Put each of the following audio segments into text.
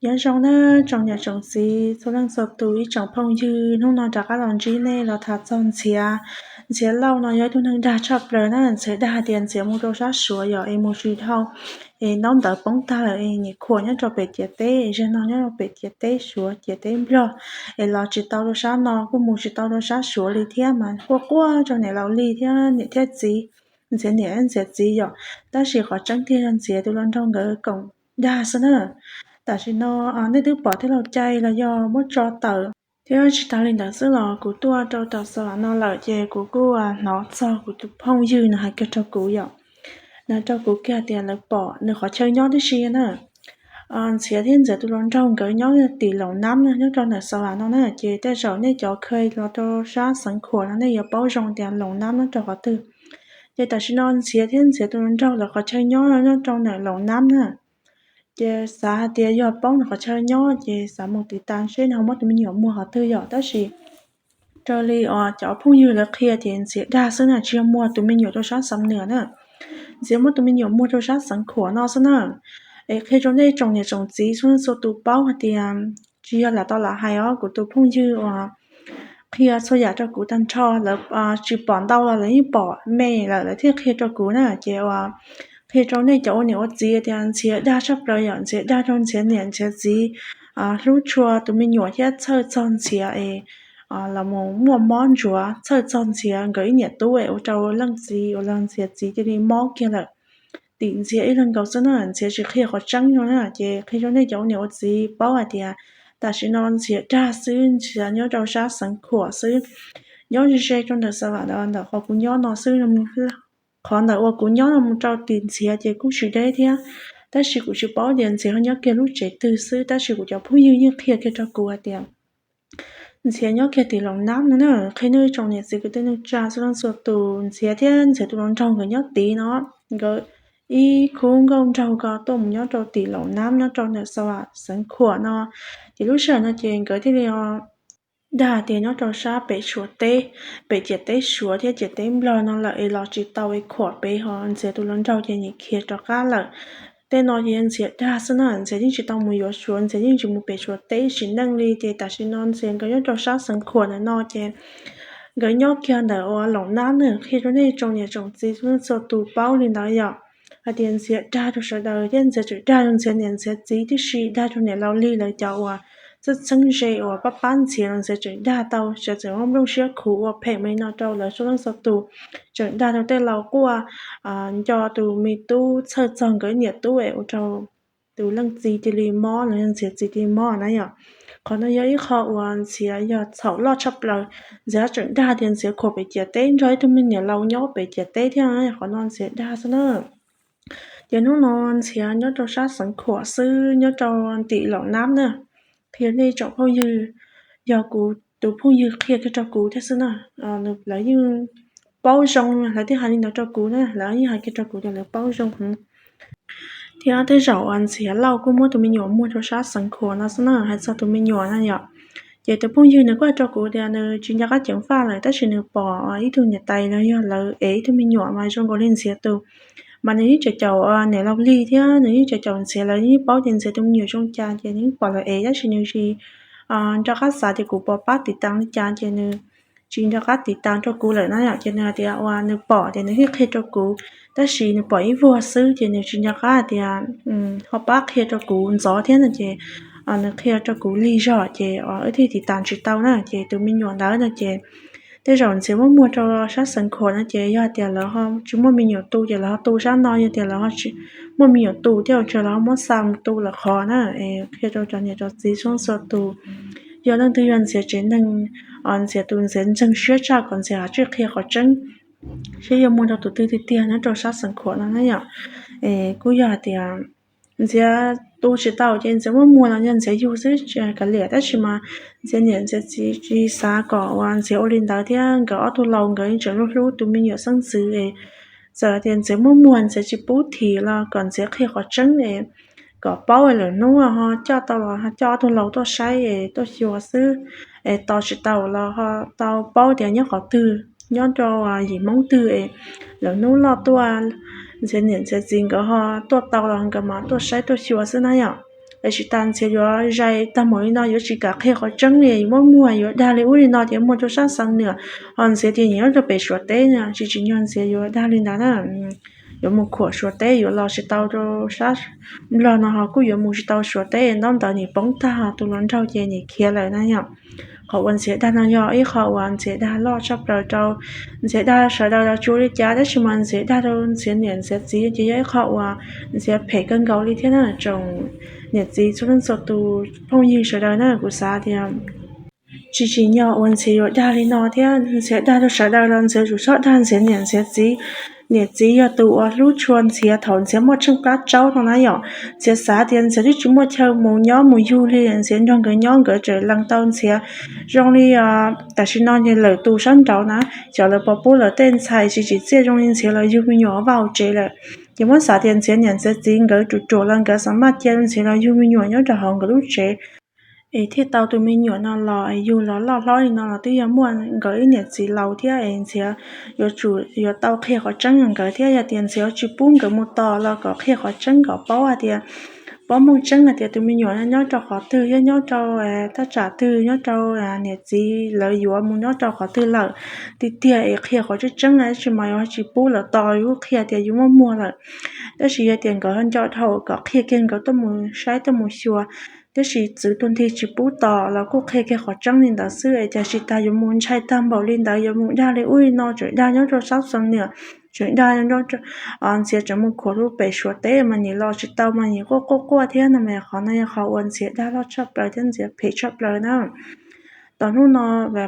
Nyob zoo nawb tsoom niam tsoom txiv txhua leej txhua tus ib tsoom phooj ywg, hnub no rov qab los ntsib nej los tham txog Ntxhiav. Ntxhiav Lauj no yog ib tug neeg dag tshaj plaws na, Ntxhiav dag tias Ntxhiav mus rau sab Suav yom, es mus tsis dhau, es ntaub ntawv poob tag lawm es nim khuam nyob rau pem ciam teb, zaum no nyob rau pem ciam teb Suav ciam teb Nplog, es los tsis tau rau sab no kuj mus tsis tau rau sab Suav li thiab mas quaj quaj rau niam laus Lig thiab niam thiab txiv, Ntxhiav niam Ntxhiav txiv yom. Tab sis qhov tseeb tiag yog Ntxhiav tus hluas nraug nkawd koom dag xwb na. Tam sim no nej twb pom tej laus cai los yog muab tso tawm thiab tsis tas li ntawd xwb los kuv tuaj rau tom Xav Vam no lawm ces kuv kuj hnov txog kuv tus phooj ywg nws hais kiag rau kuv yom. Nws rau kuv kiag tias lawv pom nws qhov chaw nyob tib si na. Ntxhiav thiab Ntxhiav tus hluas nraug nkawd nyob tim Loos Nab na, nyob rau ntawm Xav Vam no na, ces tej zaum nej cov kheev los rau sab Xeev Khuam no nej yuav paub zoo tias Loos Nab nyob rau qhov twg. Ces tam sim no Ntxhiav thiab Ntxhiav tus hluas nraug lawv qhov chaw nyob nyob rau ntawm Loos Nab na. Ces xav hais tias yog paub nws qhov chaw nyob ces xav mus tiv tas seb nws ho muab tus me nyuam muag qhov twg yom, tab sis raws li cov phooj ywg lawv qhia ces Ntxhiav dag xwb na, tsis yog muag tus me nyuam rau sab Xam Nuas na. Ntxhiav muab tus me nyuam muag rau sab Xeev Khuam no xwb na. Es qhia rau nej tsoom niam tsoom txiv txhua leej txhua tus paub hais tias tsis yog lam tau lam hais os, kuv tus phooj ywg uas qhia txhua yam rau kuv tag nrho, lawv tsis pom ntau los lawv yeej pom me lawm lawv thiaj qhia rau kuv na. Ces uas qhia rau nej cov ua niam ua txiv tias Ntxhiav dag tshaj plaws yom, Ntxhiav dag rau Ntxhiav niam Ntxhiav txiv hlub tshua tus me nyuam thiab txhawj txog Ntxhiav es los mus muaj mob ntsuav, txhawj txog Ntxhiav nkawd ib niam tub es ua rau leej txiv uas los Ntxhiav txiv cia li mob kiag lawm. Tim Ntxhiav ib leeg nkaus xwb na, Ntxhiav tsis qhia qhov tseeb no na. Ces qhia rau nej cov ua niam ua txiv paub hais tias tam sim no Ntxhiav dag xwb, Ntxhiav nyob rau sab Xeev Khuam xwb, nyob ze ze rau ntawm Xav Vam ntawm qhov kuv nyob no xwb. Qhov ntawm uas kuv nyob no mus rau tim Ntxhiav ces kuj tsis deb thiab, tab sis kuv tsis paub tias Ntxhiav ho nyob kiag lub tsev twg xwb, tab sis kuv cov phooj ywg yeej qhia kiag rau kuv hais tias Ntxhiav nyob kiag tim Loos Nab no na. Qhia nej tsoom niam txiv kwv tij neej tsa txhua leej txhua tus, Ntxhiav thiab Ntxhiav tus hluas nraug nkawd nyob tid no, nkawd ib khub nkauj nraug ko tuaj mus nyob rau tim Loos Nab nyob rau ntawm Xav Vam Xeev Khuam no. Ces lub sij hawm no ces nkawd thiaj li dag tias nyob rau sab pem Suav teb, pem ciam teb Suav thiab ciam teb Nplog no lawm es los tsis tau es khuam pem ho Ntxhiav tus hluas nraug ces nim khiav rov qab lawm. Tej no ces Ntxhiav dag xwb na, Ntxhiav yeej tsis tau mus yuav Suav, Ntxhiav yeej tsis mus pem Suav teb sim neej li. Ces tam sim no Ntxhiav nkawd nyob rau sab Xeev Khuam ntawm no ces nkawd nyob kiag ntawm uas Loos Nab na. Qhia rau nej tsoom niam tsoom txiv txhua leej txhua tus paub li ntawd yom, hais tias Ntxhiav dag rau sawv daws thiab Ntxhiav tseem dag rau Ntxhiav niam Ntxhiav txiv tib si, dag rau niam laus Lig lawv cov uas txheeb txheeb ze uas pab pab Ntxhiav los Ntxhiav tseem dag tau, Ntxhiav tseem muaj nplooj siab khuv ua phem li no rau lawv txhua leej txhua tus, tseem dag rau tej laus quaj nco tus me tub, txhawj txog nkawd niam tub es ua rau tus leej txiv cia li mob los yog Ntxhiav txiv cia li mob na yom. Qhov no yog ib qho uas Ntxhiav yog txhaum loj tshaj plaws. Ntxhiav tseem dag tias Ntxhiav khuam pem ciam teb nrog ib tug me niam laus nyob pem ciam teb thiab, qhov no Ntxhiav dag xwb na. Ces hnub no Ntxhiav nyob rau sab Xeev Khuam xwb, nyob rau tim Loos Nab na. Qhia nej tsoom phooj ywg, yog kuv tus phooj ywg qhia kiag rau kuv thiab xwb na. Lawv yeej paub zoo, lawv thiaj hais li ntawd rau kuv na, lawv yeej hais kiag rau kuv tias lawv paub zoo heev. Thiab tej zaum Ntxhiav Lauj kuj muab tus me nyuam muag rau sab Xeev Khuam no xwb na, hais txog tus me nyuam na yom. Ces tus phooj ywg nws kuj hais rau kuv tias nws tsis nco qab ceev faj lawm, tab sis nws pom ib tug niam tais los yog lawv ev ib tug me nyuam mas zoo nkaus li Ntxhiav tus, mas nws yeej caum caum niam laus Lig thiab nws yeej caum caum Ntxhiav, lawv yeej paub tias Ntxhiav tus me nyuam zoo cas ces nws yeej pom lawv ev, tab sis nws tsis nco qab xav tias kuv puas pab tiv tas li cas ces nws tsis nco qab tiv tas rau kuv lawm na yom. Ces nws hais tias uas nws pom ces nws thiaj qhia rau kuv, tab sis nws pom ib vuag xwb ces nws tsis nco qab hais tias ho pab qhia rau kuv ntxov thiab no ces nws qhia rau kuv lig zog ces wb thiaj tiv tas tsis tau na. Ces tus me nyuam ntawd no ces tej zaum Ntxhiav muab muag rau sab Xeev Khuam no ces yog hais tias lawv ho tsis muaj me nyuam tu ces lawv ho tu sab no, yog tias lawv ho tsis muaj me nyuam tu thiab ua tsaug lawv ho muab xa mus tu lawm qhov na. Es qhia rau cov niam cov txiv txhua txhua tus, yog leej twg yog Ntxhiav tsev neeg, Ntxhiav tus Ntxhiav ntseeg siab tshaj kom Ntxhiav hais tsij qhia qhov tseeb seb yuav muag rau tus twg tiag tiag nyob rau sab Xeev Khuam no na yom. Es kuj yog hais tias Ntxhiav tu tsis tau ces Ntxhiav muab muag los yog Ntxhiav yug xwb kav liam, tab sis mas Ntxhiav niam Ntxhiav txiv tsis xav kom uas Ntxhiav ua li ntawd thiab nkawd ob tug laus nkawd yeej tseem hlub hlub tus me nyuam xeeb ntxwv es txawm tias Ntxhiav muab muag Ntxhiav tsis pub thim los kom Ntxhiav qhia qhov tseeb es kom paub es lwm hnub ho coj tau los ho coj ob tug laus tuaj saib es tuaj xyuas xwb, es tos tsis tau los ho tau paub tias nyob qhov twg, nyob rau yim Hmoob twg es lwm hnub loj tuaj Ntxhiav niam Ntxhiav txiv nkawd ho tuaj tau los nkawd mam tuaj saib tuaj xyuas xwb na yom. Es tsis tas Ntxhiav yuav zais tag npaum li no yuav tsis kam qhia qhov tseeb li, muab muag yuav dag li ub li no ces muag rau sab Xam Nwm, ho Ntxhiav tias nyiam nyob rau pem Suav teb no, tsis tsim nyog Ntxhiav yuav dag li ntawd na. Yuav mus khuam Suav teb yuav los tsis tau rau sab Nplog no ho kuj yuav mus tsis tau Suav teb, ntaub ntawv nim poob tag, tus hluas nraug ces nim khiav lawm na yom. Qhov uas Ntxhiav dag no yog ib qho uas Ntxhiav dag loj tshaj plaws rau, Ntxhiav dag sawv daws los tsis ua li cas, tab sis mas Ntxhiav dag rau Ntxhiav niam Ntxhiav txiv ces yog ib qho uas Ntxhiav phem kawg nkaus li thiab na, tsoom niam txiv txhua leej txhua tus phooj ywg sawv daws na, kuv xav tias tsis tsim nyog uas Ntxhiav yuav dag li no thiab. Ntxhiav dag rau sawv daws los Ntxhiav tsum txhob dag Ntxhiav niam Ntxhiav txiv. Niam txiv yog tus uas hlub tshua Ntxhiav thaum Ntxhiav muaj tsheej plab tsaub no na yom. Ntxhiav xav tias Ntxhiav twb tsis muaj chaw mus nyob mus yug li, Ntxhiav nrog nkawd nyob nkawd tseem lees tau Ntxhiav zoo li tam sim no ces lawm tus sab nraud na, xyov lawv puas pub lawv tej ntxhais tsis tsim txiaj zoo li Ntxhiav los yug me nyuam vaj hauv tsev lawm. Ces muab xav tias Ntxhiav niam Ntxhiav txiv nkawd ruam ruam los nkawd xav maj cia Ntxhiav los yug me nyuam nyob rau hauv nkawd lub tsev, es thiaj tau tus me nyuam no los es yug los loj hlob li no los twb yog muaj nkawd ib niam txiv laus thiab es Ntxhiav yuav tsum yuav tau qhia qhov tseeb rau nkawd thiab. Yog tias Ntxhiav tsis pub nkawd mus tos los kom qhia qhov tseeb kom paub hais tias, paub meej tseeb hais tias tus me nyuam no nyob rau qhov twg, yog nyob rau thaj tsam twg, nyob rau niam txiv lawv yuav mus nyob rau qhov twg lawm tiag tiag es qhia qhov tseeb tseeb na, tab sis mas yuav tsis pub lawv tos, yus qhia tias yus muab muag lawm. Tab sis yog tias nkawd ho nco dhau kom qhia kiag nkawd tuaj mus saib tuaj mus xyuas, tab sis txwv tuag nthi tsis pub tos los kuj qhia kiag qhov tseeb li ntawd xwb es cas tsis tas yuav mus ntshai tag npaum li ntawd, yuav mus dag li ub li no, tseem dag nyob rau sab Xam Nwm, tseem dag Ntxhiav tseem mus khuam rau pem Suav teb mas nim los tsis tau mas nim quaj quaj quaj thiab no mas qhov no yog qhov uas Ntxhiav dag loj tshaj plaws thiab Ntxhiav phem tshaj plaws na. Tau hnub no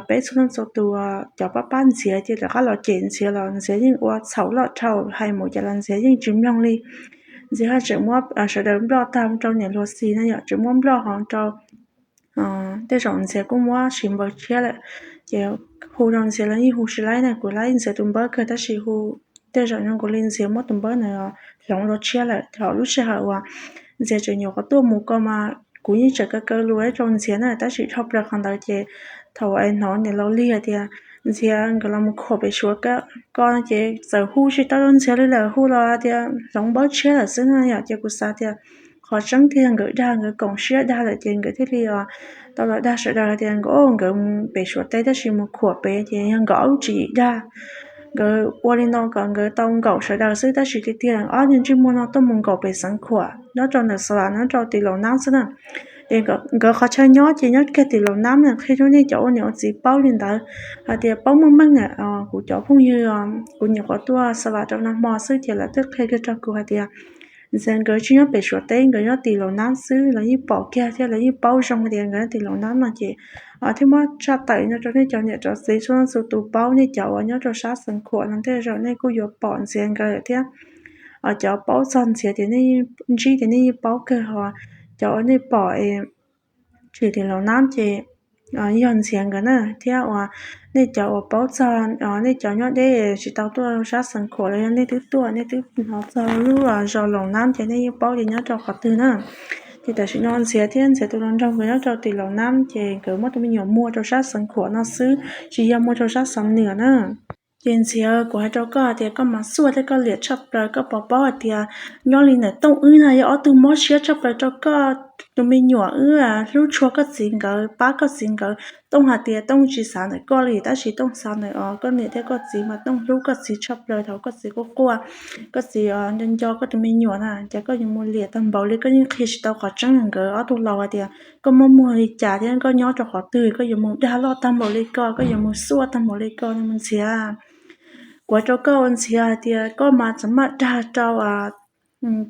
peb txhua leej txhua tus cov pab pab Ntxhiav ces rov qab los cem Ntxhiav los Ntxhiav yeej ua txhaum loj dhau, hais mus cas los Ntxhiav yeej tsis mloog li. Ntxhiav ho tseem muab sawv daws nploj tag rau niam hluas Xis na yom, tseem muab nploj ho rau tej zaum Ntxhiav kuj muab siv npaws tshiab lawm. Ces hu rau Ntxhiav los yeej hu tsis laib na, kuv laib Ntxhiav tus npawb kawg tab sis hu tej zaum zoo nkaus li Ntxhiav muab tus npawb ntawd hloov dua tshiab lawm. Thaum lub sij hawm uas Ntxhiav tseem nyuam qhuav tuaj mus ko mas kuv yeej tseem kaw kaw lus rau Ntxhiav na, tab sis dhau plaws qhov ntawd ces thaum es hnov niam laus Lig hais tias Ntxhiav nkawd los mus khuam pem Suav ko no ces txawm hu tsis tau rau Ntxhiav li lawm, hu los tias hloov npawb tshiab lawm xwb no yom. Ces kuv xav tias qhov tseeb tiag nkawd dag, nkawd koom siab dag lawm ces nkawd thiaj li tau los dag sawv daws tias nkawd, nkawd mus pem Suav teb tab sis mus khuam pem ces yog nkawd ob lub tswv yim dag. Nkawd ua li no kom nkawd tau nkaum sawv daws xwb, tab sis tiag tiag ob niag ntsej muag no tuaj mus nkaum pem Xeev Khuam nyob rau ntawm Xalas nyob rau tim Laus Nab xwb na. Es nkawd qhov chaw nyob ces nyob kiag tim Laus Nab na, qhia rau nej cov ua niam ua txiv paub li ntawd hais tias paub meej meej na. Kuv cov phooj ywg, kuv nyuam qhuav tuaj Xalas rau nag hmo xwb ces lawv twb qhia kiag rau kuv hais tias Ntxhiav nkawd tsis nyob pem Suav teb, nkawd nyob tim Laus Nab xwb, lawv yeej pom kiag thiab lawv yeej paub zoo tias nkawd nyob tim Laus Nab no ces thiaj muab tshaj tawm no rau nej cov niam cov txiv txhua leej txhua tus paub. Nej cov uas nyob rau sab Xeev Khuam no tej zaum nej kuj yuav pom Ntxhiav nkawd lawm thiab. Cov paub txog Ntxhiav tias nej ntsib tias nej yeej paub kawg, ho cov uas nej pom es tshwm tim Laus Nab ces yog Ntxhiav nkawd na, thiab uas nej cov uas paub txog, nej cov nyob deb tsis tau tuaj sab Xeev Khuam los yog nej twb tuaj, nej twb hnov txog lub zos Laus Nab ces nej yeej paub tias nyob rau qhov twg na. Ces tam sim no Ntxhiav thiab Ntxhiav tus hluas nraug nkawd nyob rau tim Laus Nab ces nkawd muab tus me nyuam muag rau sab Xeev Khuam no xwb, tsis yog muag rau sab Xam Nwm na. Ces Ntxhiav, kuv hais rau koj tias koj mas xuaj thiab koj liam tshaj plaws, koj puas paub hais tias nyob li ntawm Tooj wb no yog ob tug mob siab tshaj plaws rau koj. Tus me nyuam wb hlub tshua koj txiv nkawd, pab koj txiv nkawd. Tooj hais tias Tooj tsis xav ntawm koj li, tab sis Tooj xav ntawm os koj niam thiab koj txiv mas Tooj hlub koj txiv tshaj plaws thaum koj txiv quaj quaj, koj txiv nco nco koj tus me nyuam na, ces koj yuav mus liam tag npaum li, koj yeej qhia tsis tau qhov tseeb rau nkawd ob tug laus hais tias koj muab muag li cas thiab koj nyob rau qhov twg, koj yuav mus dag loj tag npaum li ko, koj yuav mus xuaj tag npaum li ko no Ntxhiav. Kuv hais rau koj ua Ntxhiav hais tias koj mas txav maj dag rau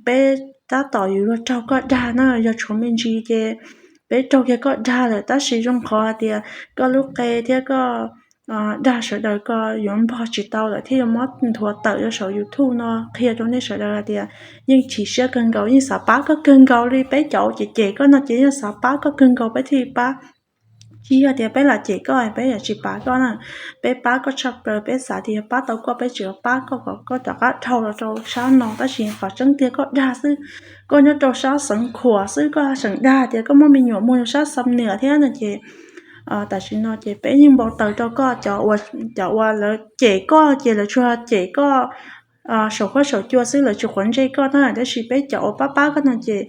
peb, tab tom yus yuav raug koj dag na, yog tshuav me ntsis ces peb raug kiag koj dag lawm, tab sis zoo qhov hais tias koj lub qe thiab koj dag sawv daws ko yuav npog tsis tau lawm thiab yuav muab nthuav tawm rau saum YouTube no qhia rau nej sawv daws hais tias yeej chim siab kawg nkaus, yeej xav pab koj kawg nkaus li. Peb cov cem cem koj no ces yeej xav pab koj kawg nkaus, peb thiaj pab. Tsis yog tias peb lam cem koj peb yuav tsis pab koj na, peb pab koj tshaj plaws, peb xav tias yog pab tau koj peb tseem yuav pab koj kom koj rov qab dhau los rau sab no, tab sis qhov tseeb tiag koj dag xwb. Koj nyob rau sab Xeev Khuam xwb koj tseem dag tias koj muab me nyuam muag rau sab Xam Nwm thiab no ces tam sim no ces peb yeej npau taws rau koj. Cov uas lawv cem koj ces lawv tsuas cem koj saum huab saum cua xwb, lawv tsis quav ntsej koj na, tab sis peb cov uas pab pab koj no ces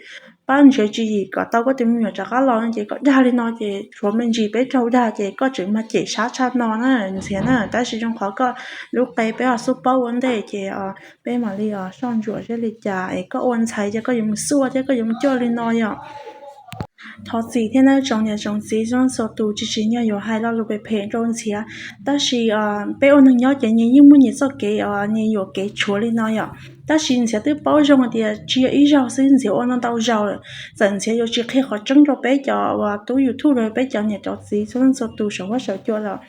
pab nrhiav tswv yim kom tau koj tus me nyuam rov qab los no ces koj dag li no ces tshuav me ntsis peb raug dag ces koj tseem mag cem sab tshaj no na Ntxhiav na. Tab sis zoo qhov koj lub qe peb ho xub paub ua ntej ces peb mam li soj ntsuam seb li cas es koj ua ntxhais ces koj yuav mus xuaj thiab koj yuav mus cuag li no yom. Thov txim thiab nawb tsoom niam tsoom txiv txhua leej txhua tus, tsis tsim nyog yuav hais lo lus phem phem rau Ntxhiav. Tab sis peb ua neeg nyob ces nyias yeej muaj nyias txoj kev, nyias yuam kev tshuav li no yom. Tab sis Ntxhiav twb paub zoo hais tias tsis yog ib zaug xwb, Ntxhiav ua no ntau zaus lawm. Txawm Ntxhiav yuav tsis qhia qhov tseeb rau peb cov uas tub YouTube los peb cov niam cov txiv txhua leej txhua tus saum huab saum cua los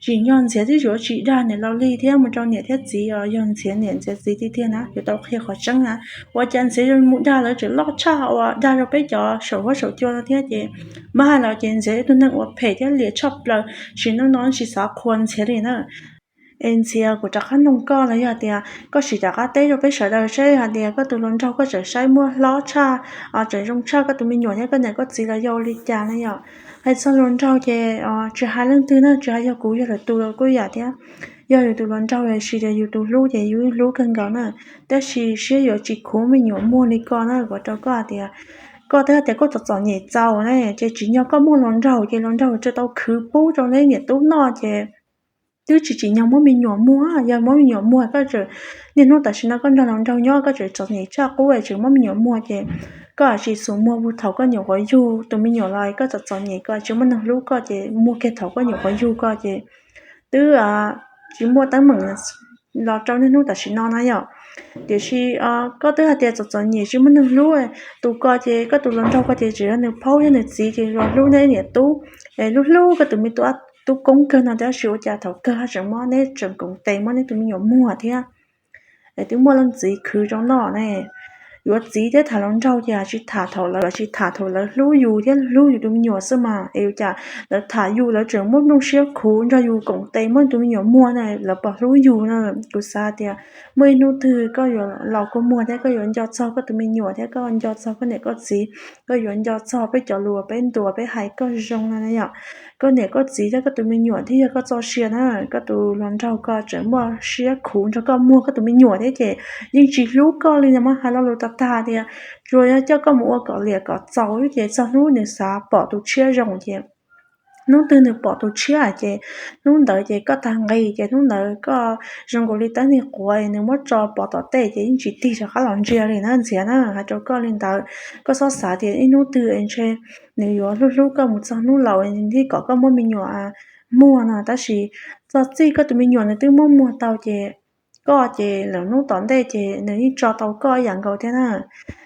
tsim nyog Ntxhiav twb yuav tsis dag niam laus li thiab mus rau niam thiab txiv, yog Ntxhiav niam Ntxhiav txiv tiag tiag na yuav tau qhia qhov tseeb na. Ua cas Ntxhiav yuav mus dag lawv tseem loj tshaj uas dag rau peb cov saum huab saum cua no thiab ces, mas hais los ces Ntxhiav yog tus neeg uas phem thiab liam tshaj plaws, sim neej no tsis xav qhuas Ntxhiav li na. Es Ntxhiav, kuv rov qab noog koj los yog tias koj sim rov qab teb rau peb sawv daws seb hais tias koj tus hluas nraug koj tseem saib muaj hlob tshaj, tseem zoo tshaj koj tus me nyuam thiab koj niam koj txiv los yog ua li cas na yom. Hais txog hluas nraug ces tsis hais leej twg na, tsis hais yog kuv yog lwm tus los kuj yam thiab. Yog yus tus hluas nraug los sis yog yus tus hlub ces yus hlub kawg nkaus na. Tab sis siab yuav tsis khuv me nyuam muag li ko na, kuv rau koj hais tias koj twb hais tias koj txom txom nyem txaus na, ces tsim nyog koj muaj hluas nraug ces hluas nraug thiaj tau khwv pub rau neb niam tub noj ces twb tsis tsim nyog muab me nyuam muag. Yog muab me nyuam muag koj tseem, niaj hnub tam sim no koj nrog hluas nraug nyob koj tseem txom nyem tshaj qub tseem muab me nyuam muag ces koj tsis xum muag puag thaum koj nyuam qhuav yug tus me nyuam los koj txom txom nyem koj tsis muaj neeg hlub koj ces muag kiag thaum koj nyuam qhuav yug koj ces twb tsis muaj teeb meem los rau niaj hnub tam sim no na yom. Tiam sis koj twb hais tias txom txom nyem tsis muaj neeg hlub, tus ko ces koj tus hluas nraug ko ces tseem yog nws phaub thiab nws txiv ces los hlub neb niam tub, hlub hlub koj tus me tub, tub koob kawg no tab sis ua cas thaum kawg tseem muab neb tseem koom tes muab neb tus me nyuam muag thiab. Es twb muaj leej txiv khwv rau noj ne. Yuav txiv thiab tham hluas nraug ces tsis tham thaum lawv, tsis tham thaum lawv hlub yus thiab hlub yus tus me nyuam xwb mas es yuav cas lawv tham yus lawv tseem muab nplooj siab khuv nrog yus koom tes muab tus me nyuam muag na, lawv pom hlub yus na. Kuv xav tias muaj ib hnub twg koj yuav laus kua muag thiab koj yuav nco txog koj tus me nyuam thiab koj nco txog koj niam koj txiv, koj yuav nco txog peb cov lus peb ntuas peb hais koj zoo no na yom. Koj niam koj txiv thiab koj tus me nyuam thiaj yog koj txoj sia na. Koj tus hluas nraug ko tseem muaj siab khuv nrog koj muag koj tus me nyuam thiab ces yeej tsis hlub koj li no mas hais lo lus tag tag tias tsuas yog coj koj mus ua kom liam kom txaus xwb ces txog hnub nws xav pom tus tshiab zoo ces hnub twg nws pom tus tshiab ces hnub ntawd ces koj tag nqi ces hnub ntawd koj zoo nkaus li teeb li quav nws muab tso pov tom tej ces yeej tsis tig rov qab los ntsia li na Ntxhiav na. Hais rau koj li ntawd, koj txhob xav tias ib hnub twg ntshe nws yuav hlub hlub koj mus txog hnub laus thiaj kom koj muab me nyuam muag no. Tab sis txog txij koj tus me nyuam nws twb muab muag tau ces koj ces lawm hnub tom ntej ces nws yeej tso tau koj ib yam nkaus thiab na.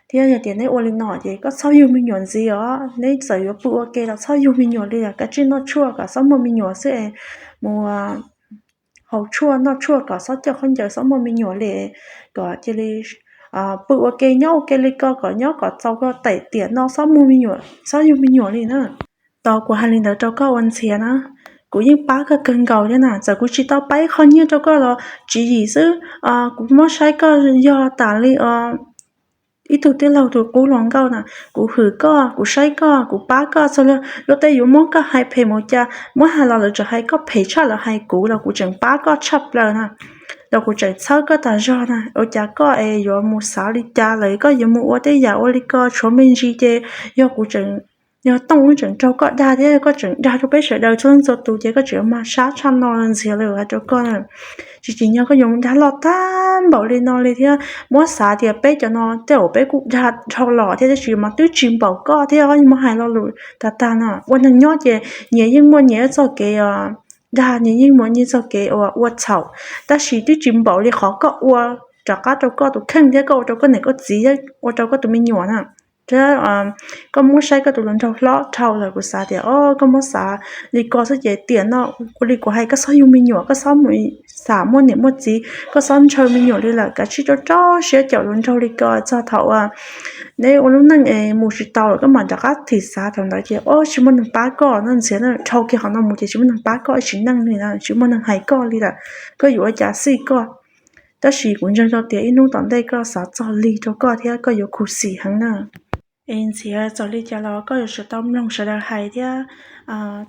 Thiab yog tias neb ua li no ces koj txhob yug me nyuam ntxiv os. Neb txawm yuav pw ua ke los txhob yug me nyuam li, kav tsij noj tshuaj kom txhob muaj me nyuam xwb es mus haus tshuaj noj tshuaj kom txhob coj khaub ncaws txhob muaj me nyuam li, kom cia li pw ua ke nyob ua ke li ko kom nyob kom txaus kom tem tiam no txhob muaj me nyuam, txhob yug me nyuam li na. Tos kuv hais li ntawd rau koj ua Ntxhiav na, kuv yeej pab koj kawg nkaus thiab na. Txawm kuv tsis tau pab ib qho nyiaj rau koj los tswv yim xwb, kuv muab saib koj yog tas li ib tug tij laug tus qub hluas nkauj na. Kuv hwm koj, kuv saib koj, kuv pab koj txog luag tej yuav muab koj hais phem mus cas muab hais los lawv tseem hais koj phem tshaj lawv hais kuv los kuv tseem pab koj tshaj plaws na. Los kuv tseem txhawb koj tas zog na. Ua cas koj es yuav mus xav li cas lawm, koj yuav mus ua tej yam ua li ko tshuav me ntsis ces yog kuv tseem, yog Tooj wb tseem raug koj dag thiab koj tseem dag rau peb sawv daws txhua leej txhua tus ces koj tseem yuav mag sab tshaj no Ntxhiav lawm hais rau koj na. Tsis tsim nyog koj yuav mus dag loj tag npaum li no li thiab. Muab xav tias peb cov no tej zaum peb kuj dag dhau los thiab tab sis mas twb tsis npaum koj thiab. Muab hais lo lus tag tag no, ua neeg nyob ces nyias yeej muaj nyias txoj kev dag, nyias yeej muaj nyias txoj kev ua txhaum, tab sis twb tsis npaum li qhov koj ua rov qab rau koj tus kheej thiab koj ua rau koj niam koj txiv thiab ua rau koj tus me nyuam na. Thiab koj muab saib koj tus hluas nraug hlob dhau lawm, kuv xav tias o koj muab xav li ko xwb ces tiam no ua li kuv hais, koj txhob yug me nyuam, koj txhob mus xam muaj niam muaj txiv, koj txhob ntshaw me nyuam li lawm, kav tsij rau rau siab caum hluas nraug li ko txog thaum uas neb ua lub neej es mus tsis tau lawm koj mam rov qab thim xav thaum ntawd ces o tsis muaj neeg pab koj no Ntxhiav na. Dhau kiag qhov no mus ces tsis muaj neeg pab koj ib sim neej li na, tsis muaj neeg hais koj li lawm, koj yuav ua cas xij koj. Tab sis kuv ntseeg tau tias ib hnub tom ntej koj xav txog lig rau koj thiab koj yuav khuv xim heev na. Es ntxhiav, txawm li cas los koj yuav tsum tau mloog sawv daws hais thiab.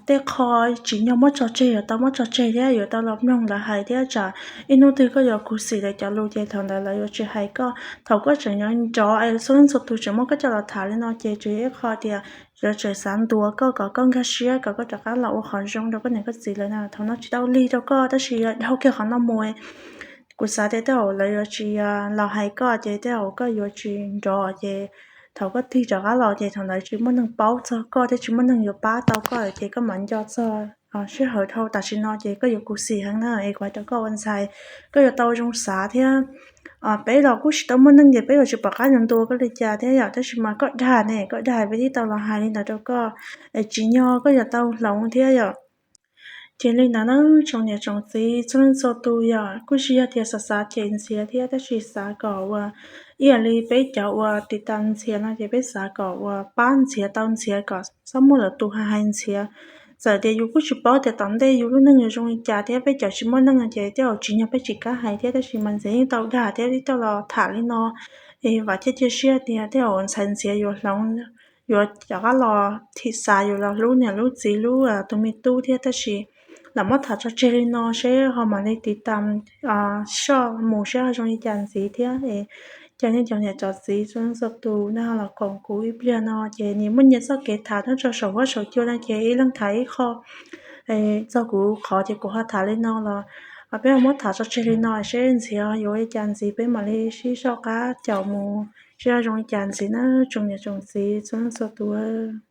Tej qho tsim nyog muab tso tseg yuav tau muab tso tseg thiab yuav tau los mloog lawv hais thiab tsam ib hnub twg koj yuav khuv xim lawv cov lus ces thaum ntawd lawv yuav tsis hais koj. Thaum koj tseem nyob nrov es txhua leej txhua tus tseem muab koj coj los tham li no ces tsuas yog ib qho tias lawv tseem xav ntuas koj kom koj nkag siab kom koj rov qab los ua qhov zoo rau koj niam koj txiv lawv na. Thaum no tsis tau lig rau koj tab sis dhau kiag qhov no mus, kuv xav tias tej zaum lawv yuav tsis los hais koj ces tej zaum koj yuav tsis nrov ces thaum koj tig rov qab los ces thaum ntawd tsis muaj neeg paub txog koj thiab tsis muaj neeg yuav pab tau koj ces koj mam nco txog sij hawm dhau tam sim no ces koj yuav khuv xim heev na. Es kuv hais rau koj ua ntxhais, koj yuav tau zoo xav thiab. Peb los kuj tsis tau muaj neej ces peb yuav tsis pom qab yuav ntuas koj li cas thiab yom, tab sis mas koj dag ne, koj dag peb thiaj tau los hais li ntawd rau koj. Tsim nyog koj yuav tau hloov thiab yom. Ces li ntawd na, tsoom niam tsoom txiv txhua leej txhua tus yom, kuj tsis yog tias xav xav cem ntxhiav thiab tab sis xav kom ua ib yam li peb cov uas tiv tas ntxhiav no ces peb xav kom uas pab ntxhiav tau ntxhiav kom txhob muaj lwm tus hais ntxhiav. Txawm tias yus kuj tsis paub tias tom ntej yus lub neej yuav zoo li cas thiab peb cov tsis muaj neej ces tej zaum tsim nyog peb tsis kam hais thiab tab sis mas ntxhiav yeej tau dag thiab thiaj tau los tham li no. Es vam thiab cia siab tias tej zaum ntxhais ntxhiav yuav hloov, yuav rov qab los thim xav yuav los hlub niam hlub txiv hlub tus me tub thiab tab sis lam muab tham tso tseg li no seb ho mam li tiv tas soj mus seb ho zoo li cas ntxiv thiab. Cov niam cov txiv txhua leej txhua tus nej ho los koom kuv ib pliag no ces nyias muaj nyias txoj kev tham nyob rau saum huab saum cua no ces ib leeg tham ib qho. Txog kuv qhov ces kuv ho tham li no los peb ho muab tham tso tseg li no seb ntxiv yuav li cas ntxiv peb mam li sib soj qab caum mus seb ho zoo li cas ntxiv na, tsoom niam tsoom txiv txhua leej txhua tus.